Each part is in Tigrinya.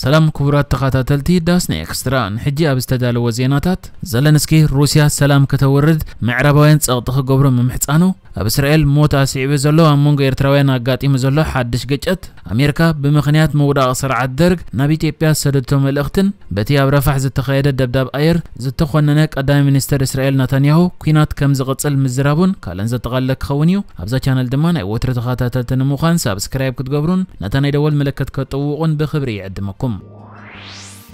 ሰላም ክቡራት ተኸታተልቲ ዳስና ኤክስትራ፣ ንሕጂ ኣብ ዝተዳለወ ዜናታት፣ ዘለንስኪ ሩስያ ሰላም ከተውርድ ምዕራባውያን ጸቕጢ ክገብሩ ምምሕጻኑ፣ ኣብ እስራኤል ሞት ኣስዒቡ ዘሎ ኣብ መንጎ ኤርትራውያን ኣጋጢሙ ዘሎ ሓድሽ ግጭት፣ ኣሜሪካ ብምኽንያት ምውዳቕ ስርዓት ደርግ ናብ ኢትዮጵያ ዝሰደቶ መልእኽትን በቲ ኣብ ረፋሕ ዝተኻየደ ደብዳብ ኣየር ዝተኾነነ ቀዳማይ ሚኒስተር እስራኤል ናታንያሁ ኲናት ከም ዝቕጽል ምዝራቡን ካልእን ዘጠቓለለ ክኸውን እዩ። ኣብዛ ቻነል ድማ ናይ ወትሪ ተኸታተልቲ ንምዃን ሳብስክራይብ ክትገብሩን ነታ ናይ ደወል ምልክት ከጥውቑን ብኽብሪ ይዕድመኩም።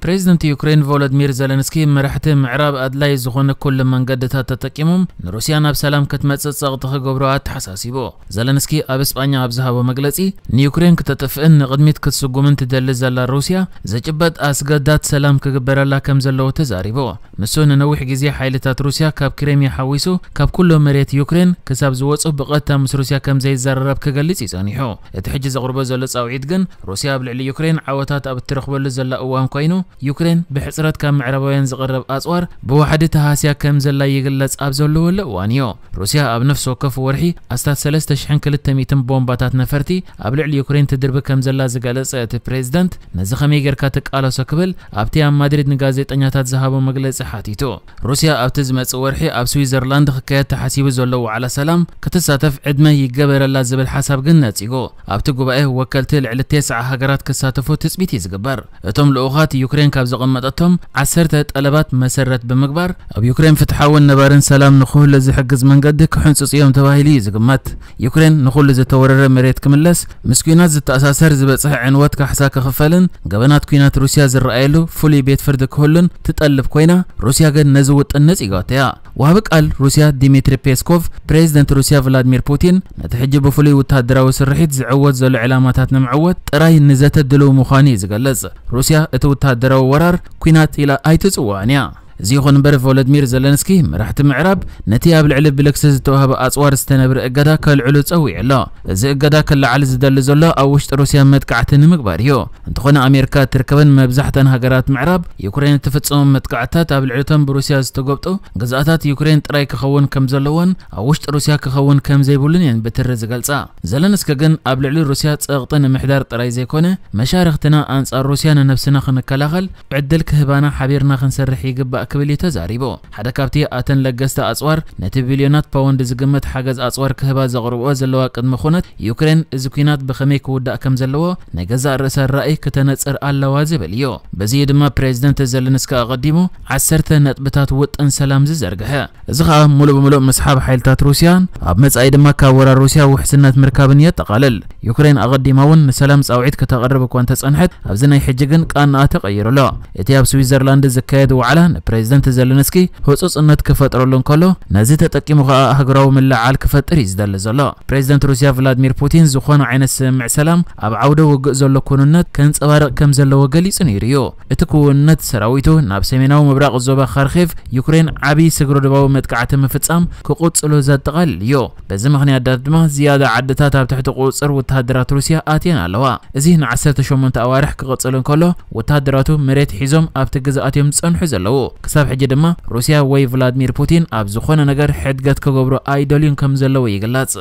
ፕሬዚደንት ዩክሬን ቮሎዲሚር ዘለንስኪ መራሕቲ ምዕራብ ኣድላይ ዝኾነ ኩሉ መንገድታት ተጠቂሞም ንሩስያ ናብ ሰላም ክትመጽእ ጸቕጢ ክገብሩ ኣተሓሳሲቡ። ዘለንስኪ ኣብ እስጳኛ ኣብ ዝሃቦ መግለጺ፣ ንዩክሬን ክተጥፍእን ንቕድሚት ክትስጉምን ትደሊ ዘላ ሩስያ ዝጭበጥ ኣስገዳድ ሰላም ክግበረላ ከም ዘለዎ ተዛሪቡ። ንሱ ንነዊሕ ግዜ ሓይልታት ሩስያ ካብ ክሬምያ ሓዊሱ ካብ ኩሉ መሬት ዩክሬን ክሳብ ዝወጹ ብቐጥታ ምስ ሩስያ ከም ዘይዘራረብ ክገልጽ እዩ ጸኒሑ። እቲ ሕጂ ዘቕርቦ ዘሎ ጻውዒት ግን ሩስያ ኣብ ልዕሊ ዩክሬን ዓወታት ኣብ እትረኽበሉ ዘላ እዋን ኮይኑ፣ ዩክሬን ብሕጽረት ካብ ምዕራባውያን ዝቕረብ ኣጽዋር ብዋሕዲ ተሃስያ ከም ዘላ ይግለጽ ኣብ ዘለወሉ እዋን እዩ። ሩስያ ኣብ ነፍሲ ወከፍ ወርሒ ኣስታት ሰለስተ ሽሕን ክልተ ሚእትን ቦምባታት ነፈርቲ ኣብ ልዕሊ ዩክሬን ትድርቢ ከም ዘላ ዝገለጸ እቲ ፕሬዝደንት፣ ነዚ ከመይ ጌርካ ትቃለሶ ክብል ኣብቲ ኣብ ማድሪድ ንጋዜጠኛታት ዝሃቦ መግለጺ ሓቲቱ። ሩስያ ኣብቲ ዝመጽእ ወርሒ ኣብ ስዊዘርላንድ ክካየድ ተሓሲቡ ዘሎ ዋዕላ ሰላም ክትሳተፍ ዕድመ ይገበረላ ዝብል ሓሳብ ግን ነጺጉ። ኣብቲ ጉባኤ ወከልቲ ልዕሊ ተስዓ ሃገራት ክሳተፉ ትጽቢት እዩ ዝግበር። እቶም ልኡኻት ዩክሬን ካብ ዘቐመጠቶም ዓሰርተ ጠለባት መሰረት ብምግባር፣ ኣብ ዩክሬን ፍትሓውን ነባርን ሰላም ንክህሉ ዝሕግዝ መንገዲ ክሕንጽጹ እዮም ተባሂሉ እዩ ዝግመት። ዩክሬን ንኹሉ ዝተወረረ መሬት ክምለስ፣ ምስ ኲናት ዝተኣሳሰር ዝበጽሐ ዕንወት ካሕሳ ክኽፈልን ገበናት ኲናት ሩስያ ዝረኣየሉ ፍሉይ ቤት ፍርዲ ክህሉን ትጠልብ ኮይና፣ ሩስያ ግን ነዚ ውጥን ነጺጓቶ እያ። ወሃቢ ቃል ሩስያ ዲሚትሪ ፔስኮቭ፣ ፕሬዚደንት ሩስያ ቭላድሚር ፑቲን ነቲ ሕጂ ብፍሉይ ወተሃደራዊ ስርሒት ዝዕወት ዘሎ ዕላማታት ንምዕወት ጥራይ ንዘተ ድሉው ምዃኑ እዩ ዝገልጽ። ሩስያ እቲ ወተሃደራዊ ወራር ኲናት ኢላ ኣይትጽውዖን እያ። እዚ ይኹን እምበር፣ ቮሎዲሚር ዘለንስኪ መራሕቲ ምዕራብ ነቲ ኣብ ልዕሊ ብልክሲ ዝተዋህበ ኣጽዋር ዝተነብረ እገዳ ከልዕሉ ጸዊዑ ኣሎ። እዚ እገዳ ክለዓል ዝደሊ ዘሎ ኣብ ውሽጢ ሩስያ መጥቃዕቲ ንምግባር እዩ። እንተኾነ፣ ኣሜሪካ እትርከበን መብዛሕተን ሃገራት ምዕራብ፣ ዩክሬን እትፍጽሞም መጥቃዕትታት ኣብ ልዕሊቶም ብሩስያ ዝተጎብጡ ግዝኣታት ዩክሬን ጥራይ ክኸውን ከም ዘለዎን ኣብ ውሽጢ ሩስያ ክኸውን ከም ዘይብሉን እየን ብትሪ ዝገልጻ። ዘለንስኪ ግን ኣብ ልዕሊ ሩስያ ጸቕጢ ንምሕዳር ጥራይ ዘይኮነ፣ መሻርኽትና ኣንጻር ሩስያ ንነብስና ክንከላኸል ዕድል ክህባና ሓቢርና ክንሰርሕ ይግባእ ክብል እዩ ተዛሪቡ። ሓደ ካብቲ ኣተን ለገስቲ ኣጽዋር ነቲ ቢልዮናት ፓውንድ ዝግመት ሓገዝ ኣጽዋር ክህባ ዘቕርብኦ ዘለዋ ቅድመ ኩነት፣ ዩክሬን እዚ ኲናት ብኸመይ ክውዳእ ከም ዘለዎ ናይ ገዛእ ርእሳ ራእይ ክተነጽር ኣለዋ ዝብል እዩ። በዚ እዩ ድማ ፕሬዚደንት ዘለንስኪ ኣቐዲሙ ዓሰርተ ነጥብታት ውጥን ሰላም ዝዘርግሐ። እዚ ኸኣ ምሉእ ብምሉእ ምስሓብ ሓይልታት ሩስያን ኣብ መጻኢ ድማ ካብ ወራር ሩስያ ውሕስነት ምርካብን የጠቓልል። ዩክሬን ኣቐዲማ እውን ንሰላም ጻውዒት ከተቕርብ እኳ እንተጸንሐት፣ ኣብዚ ናይ ሕጂ ግን ቃንኣ ተቐይሩ ኣሎ። እቲ ኣብ ስዊዘርላንድ ዝካየድ ዋዕላ ንፕሬዚደንት ዘለንስኪ ህጹጽነት ክፈጥረሉ እንከሎ፣ ነዚ ተጠቂሙ ኸኣ ሃገራዊ ምልዕዓል ክፈጥር እዩ ዝደሊ ዘሎ። ፕሬዚደንት ሩስያ ቭላድሚር ፑቲን ዝኾነ ዓይነት ስምምዕ ሰላም ኣብ ዓውደ ውግእ ዘሎ ክውንነት ከንጸባርቕ ከም ዘለዎ ገሊጹ ነይሩ እዩ። እቲ ክውንነት ሰራዊቱ ናብ ሰሜናዊ ምብራቕ ዞባ ካርኬቭ ዩክሬን ዓቢ ስግረ-ዶባዊ መጥቃዕቲ ምፍጻም ክቕጽሎ ዘጠቓልል እዩ። በዚ ምኽንያት ድማ ዝያዳ ዓድታት ኣብ ትሕቲ ቁጽጽር ወተሃደራት ሩስያ ኣትየን ኣለዋ። እዚ ንዓሰርተ ሸሞንተ ኣዋርሕ ክቕጽል እንከሎ፣ ወተሃደራቱ መሬት ሒዞም ኣብቲ ግዝኣት እዮም ዝጸንሑ ዘለዉ። ክሳብ ሕጂ ድማ ሩስያ ወይ ቭላድሚር ፑቲን ኣብ ዝኾነ ነገር ሕድገት ክገብሩ ኣይደልዩን ከም ዘለዉ ይግለጽ።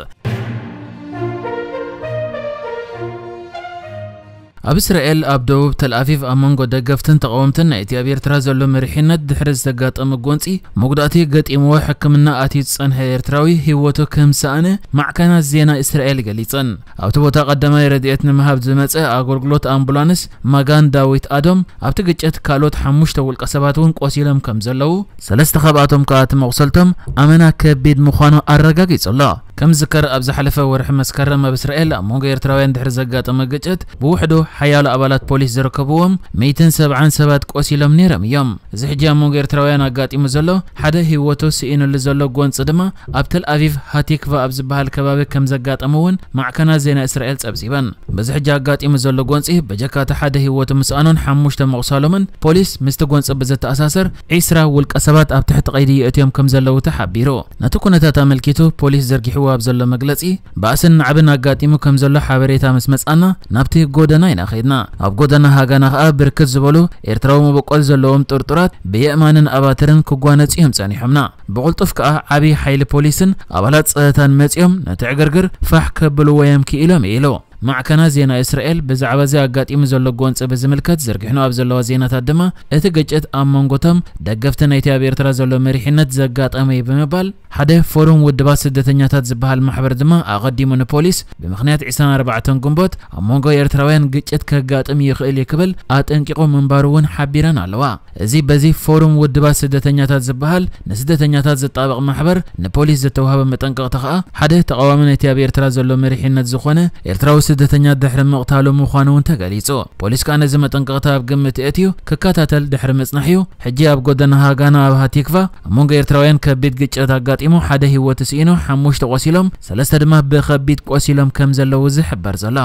ኣብ እስራኤል ኣብ ደቡብ ተልኣቪቭ ኣብ መንጎ ደገፍትን ተቓወምትን ናይቲ ኣብ ኤርትራ ዘሎ መሪሕነት ድሕሪ ዝተጋጠመ ጎንጺ መጉዳእቲ ገጢምዎ ሕክምና ኣትዩ ዝጸንሐ ኤርትራዊ ህይወቱ ከም ዝሰኣነ ማዕከናት ዜና እስራኤል ገሊጸን። ኣብቲ ቦታ ቀዳማይ ረድኤት ንምሃብ ዝመጸ ኣገልግሎት ኣምቡላንስ ማጋን ዳዊት ኣዶም ኣብቲ ግጭት ካልኦት ሓሙሽተ ውልቀ ሰባት እውን ቆሲሎም ከም ዘለዉ፣ ሰለስተ ካብኣቶም ከኣ እቲ መቑሰልቶም ኣመና ከቢድ ምዃኑ ኣረጋጊጹ ኣሎ። ከም ዝዝከር ኣብ ዝሓለፈ ወርሒ መስከረም ኣብ እስራኤል ኣብ መንጎ ኤርትራውያን ድሕሪ ዘጋጠመ ግጭት ብውሕዱ ሓያሎ ኣባላት ፖሊስ ዝርከብዎም ሚእትን ሰብዓን ሰባት ቆሲሎም ነይሮም እዮም። እዚ ሕጂ ኣብ መንጎ ኤርትራውያን ኣጋጢሙ ዘሎ ሓደ ህይወቱ ስኢኑሉ ዘሎ ጎንጺ ድማ ኣብ ተል ኣቪቭ ሃቲክቫ ኣብ ዝበሃል ከባቢ ከም ዘጋጠመ እውን ማዕከናት ዜና እስራኤል ጸብጺበን። በዚ ሕጂ ኣጋጢሙ ዘሎ ጎንጺ በጀካ እቲ ሓደ ህይወቱ ምስኣኑን ሓሙሽተ መቑሳሎምን ፖሊስ ምስቲ ጎንጺ ብዝተኣሳሰር ዒስራ ውልቀ ሰባት ኣብ ትሕቲ ቀይዲ የእትዮም ከም ዘለዉ ተሓቢሩ። ነቲ ኩነታት ኣመልኪቱ ፖሊስ ዘርጊሕዎ ኣብ ዘሎ መግለጺ፣ ባእስን ናዕብን ኣጋጢሙ ከም ዘሎ ሓበሬታ ምስ መጻና ናብቲ ጎደና ኢና ኸይድና። ኣብ ጎደና ሃጋና ኸኣ ብርክት ዝበሉ ኤርትራዊ መበቆል ዘለዎም ጥርጡራት ብየእማንን ኣባትርን ክጓነጹ እዮም ጸኒሖምና። ብቕልጡፍ ከኣ ዓቢ ሓይሊ ፖሊስን ኣባላት ጸጥታን መጺኦም ነቲ ዕግርግር ፋሕ ከብልዎ እዮም ክኢሎም ኢሉ። ማዕከና ዜና እስራኤል ብዛዕባ እዚ ኣጋጢሙ ዘሎ ጎንፂ ብዝምልከት ዘርጊሕኑ ኣብ ዘለዋ ዜናታት ድማ፣ እቲ ግጭት ኣብ መንጎቶም ደገፍቲ ናይቲ ኣብ ኤርትራ ዘሎ መሪሕነት ዘጋጠመ እዩ ብምባል፣ ሓደ ፎሩም ውድባት ስደተኛታት ዝበሃል ማሕበር ድማ ኣቐዲሙ ንፖሊስ ብምኽንያት ዕስራን ኣርባዕተን ግንቦት ኣብ መንጎ ኤርትራውያን ግጭት ከጋጥም ይኽእል እዩ ክብል ኣጠንቂቑ ምንባሩ እውን ሓቢረን ኣለዋ። እዚ በዚ ፎሩም ውድባት ስደተኛታት ዝበሃል ንስደተኛታት ዝጣበቕ ማሕበር ንፖሊስ ዝተዋህበ መጠንቀቕታ ከኣ፣ ሓደ ተቓዋሚ ናይቲ ኣብ ኤርትራ ዘሎ መሪሕነት ዝኾነ ኤርትራዊ ስደተኛ ድሕሪ ምቕታሉ ምዃኑ እውን ተገሊጹ። ፖሊስ ከኣ ነዚ መጠንቀቕታ ኣብ ግምት የእትዩ ክከታተል ድሕሪ ምጽናሕ እዩ ሕጂ ኣብ ጎደና ሃጋና ኣብ ሃቲክቫ ኣብ መንጎ ኤርትራውያን ከቢድ ግጭት ኣጋጢሙ ሓደ ህይወቱ ስኢኑ፣ ሓሙሽተ ቆሲሎም፣ ሰለስተ ድማ ብኸቢድ ቆሲሎም ከም ዘለዉ ዝሕበር ዘሎ።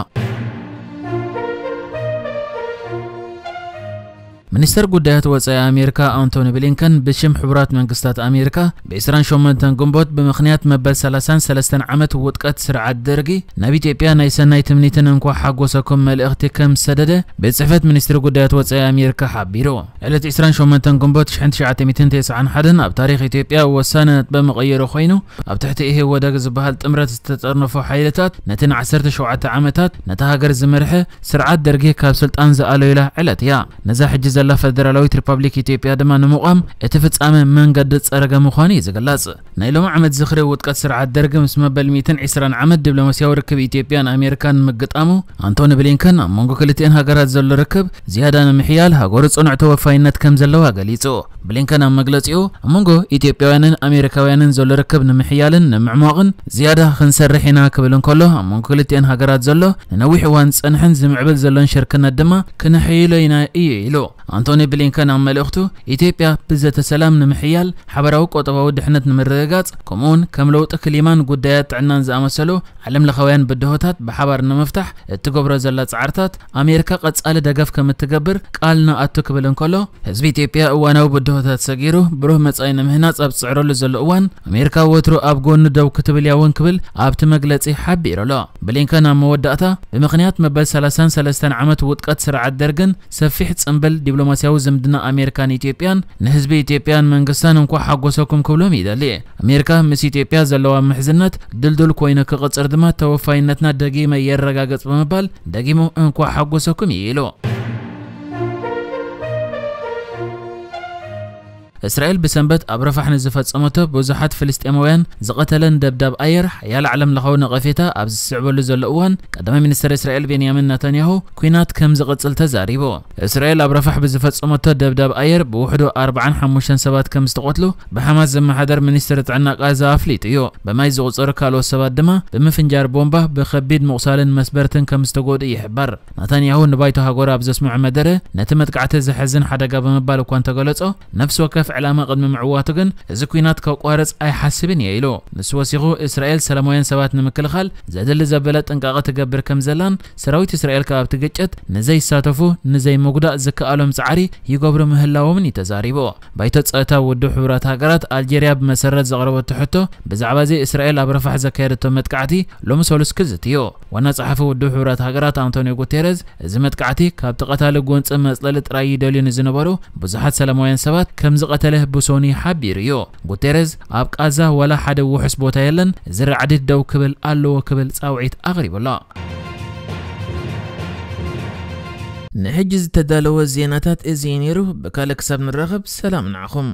ሚኒስተር ጉዳያት ወጻኢ ኣሜሪካ ኣንቶኒ ብሊንከን ብሽም ሕቡራት መንግስታት ኣሜሪካ ብ ዕስራን ሸሞንተን ግንቦት ብምኽንያት መበል ሰላሳን ሰለስተን ዓመት ውድቀት ስርዓት ደርጊ ናብ ኢትዮጵያ ናይ ሰናይ ትምኒትን እንኳዕ ሓጎሰኩም መልእኽቲ ከም ዝሰደደ ቤት ጽሕፈት ሚኒስትሪ ጉዳያት ወጻኢ ኣሜሪካ ሓቢሩ። ዕለት ዕስራን ሸሞንተን ግንቦት ሽሕን ትሽዓተ ሚእትን ተስዓን ሓደን ኣብ ታሪኽ ኢትዮጵያ ወሳኒ ነጥቢ መቐየሪ ኮይኑ፣ ኣብ ትሕቲ ኢህወደግ ዝበሃል ጥምረት ዝተጠርነፉ ሓይልታት ነቲ ንዓሰርተ ሸውዓተ ዓመታት ነታ ሃገር ዝመርሐ ስርዓት ደርጊ ካብ ስልጣን ዝኣለዩላ ዕለት እያ። ነዛ ሕጂ ዘላ ፈደራላዊት ሪፓብሊክ ኢትዮጵያ ድማ ንምቋም እቲ ፍጻመ መንገዲ ዝጸረገ ምዃኑ እዩ ዝግለጽ። ናይ ሎሚ ዓመት ዝኽሪ ውድቀት ስርዓት ደርግ ምስ መበል ሚእትን ዕስራን ዓመት ዲፕሎማስያዊ ርክብ ኢትዮጵያን ኣሜሪካን ምግጣሙ፣ ኣንቶኒ ብሊንከን ኣብ መንጎ ክልቲኤን ሃገራት ዘሎ ርክብ ዝያዳ ንምሕያል ሃገሩ ጽኑዕ ተወፋይነት ከም ዘለዋ ገሊጹ። ብሊንከን ኣብ መግለጺኡ፣ ኣብ መንጎ ኢትዮጵያውያንን ኣሜሪካውያንን ዘሎ ርክብ ንምሕያልን ንምዕሟቕን ዝያዳ ክንሰርሕ ኢና ክብል እንከሎ፣ ኣብ መንጎ ክልቲኤን ሃገራት ዘሎ ንነዊሕ እዋን ዝጸንሐን ዝምዕብል ዘሎን ሽርክነት ድማ ክነሐይሎ ኢና እዩ ኢሉ። ኣንቶኒ ብሊንከን ኣብ መልእኽቱ፣ ኢትዮጵያ ብዘተ ሰላም ንምሕያል፣ ሓበራዊ ቁጠባዊ ድሕነት ንምርግጋጽ፣ ከምኡውን ከም ለውጢ ክሊማን ጉዳያት ጥዕናን ዝኣመሰሉ ዓለምለኻውያን ብድሆታት ብሓባር ንምፍታሕ እትገብሮ ዘላ ጻዕርታት ኣሜሪካ ቀጻሊ ደገፍ ከም እትገብር ቃል ንኣቱ ክብል እንከሎ፣ ህዝቢ ኢትዮጵያ እዋናዊ ብድሆታት ሰጊሩ ብሩህ መጻኢ ንምህናጽ ኣብ ዝጽዕረሉ ዘሎ እዋን፣ ኣሜሪካ ወትሩ ኣብ ጎኑ ደው ክትብል እያ እውን ክብል ኣብቲ መግለጺ ሓቢሩ ኣሎ። ብሊንከን ኣብ መወዳእታ፣ ብምኽንያት መበል ሰላሳን ሰለስተን ዓመት ውድቀት ስርዓት ደርግን ሰፊሕ ጽምብል ዲፕሎማስያዊ ዝምድና ኣሜሪካን ኢትዮጵያን፣ ንህዝቢ ኢትዮጵያን መንግስታን እንኳዕ ሓጎሰኩም ክብሎም ይደሊ። ኣሜሪካ ምስ ኢትዮጵያ ዘለዋ ምሕዝነት ድልዱል ኮይኑ ክቕጽር ድማ ተወፋይነትና ደጊመ የረጋግጽ ብምባል ደጊሙ እንኳዕ ሓጎሰኩም እዩ ኢሉ። እስራኤል ብሰንበት ኣብ ረፋሕ ንዝፈጸመቶ ብዙሓት ፍልስጤማውያን ዝቐተለን ደብዳብ ኣየር ሓያል ዓለምለኻዊ ነቐፌታ ኣብ ዝስዕበሉ ዘሎ እዋን፣ ቀዳማይ ሚኒስትር እስራኤል ቤንያሚን ናታንያሁ ኲናት ከም ዝቕጽል ተዛሪቡ። እስራኤል ኣብ ረፋሕ ብዝፈጸመቶ ደብዳብ ኣየር ብውሕዱ ኣርባዓን ሓሙሽተን ሰባት ከም ዝተቐትሉ ብሓማስ ዝመሓደር ሚኒስትሪ ጥዕና ቃዛ ኣፍሊጡ እዩ። ብማይ ዝቑጸሩ ካልኦት ሰባት ድማ ብምፍንጃር ቦምባ ብኸቢድ ምቑሳልን መስበርትን ከም ዝተጎድኡ ይሕበር። ናታንያሁ ንባይቶ ሃገሩ ኣብ ዘስምዖ መደረ፣ ነቲ መጥቃዕቲ ዘሕዝን ሓደጋ ብምባል እኳ እንተገለጾ፣ ነፍሲ ወከፍ ዕላማ ቅድሚ ምዕዋቱ ግን፣ እዚ ኲናት ከቋርጽ ኣይሓስብን እየ ኢሉ። ንሱ ወሲኹ፣ እስራኤል ሰላማውያን ሰባት ንምክልኻል ዘድሊ ዘበለ ጥንቃቐ ትገብር ከም ዘላን፣ ሰራዊት እስራኤል ከኣ ኣብቲ ግጭት ንዘይሳተፉ ንዘይምጉዳእ ዝከኣሎም ጻዕሪ ይገብሩ ምህላዎምን እዩ ተዛሪቡ። ባይቶ ጸጥታ ውድብ ሕቡራት ሃገራት ኣልጀርያ ብመሰረት ዘቕረበቶ ሕቶ፣ ብዛዕባ እዚ እስራኤል ኣብ ረፋሕ ዘካየደቶ መጥቃዕቲ ሎሚ ሰሉስ ክዝትዮ። ዋና ጸሓፊ ውድብ ሕቡራት ሃገራት ኣንቶኒዮ ጉቴረዝ፣ እዚ መጥቃዕቲ ካብቲ ቀታሊ ጎንጺ መጽለሊ ጥራይ ይደልዩ ንዝነበሩ ብዙሓት ሰላማውያን ሰባት ከም ዝቐተለ ብሶኒ ሓቢሩ እዩ። ጉቴረዝ፣ ኣብ ቃዛ ዋላ ሓደ ውሑስ ቦታ የለን፣ እዚ ራዕዲ ደው ክብል ኣለዎ ክብል ጻውዒት ኣቕሪቡ ኣሎ። ንሕጂ ዝተዳለወ ዜናታት እዚ እዩ ነይሩ። ብካልእ ክሳብ ንራኸብ ሰላም ንዓኹም።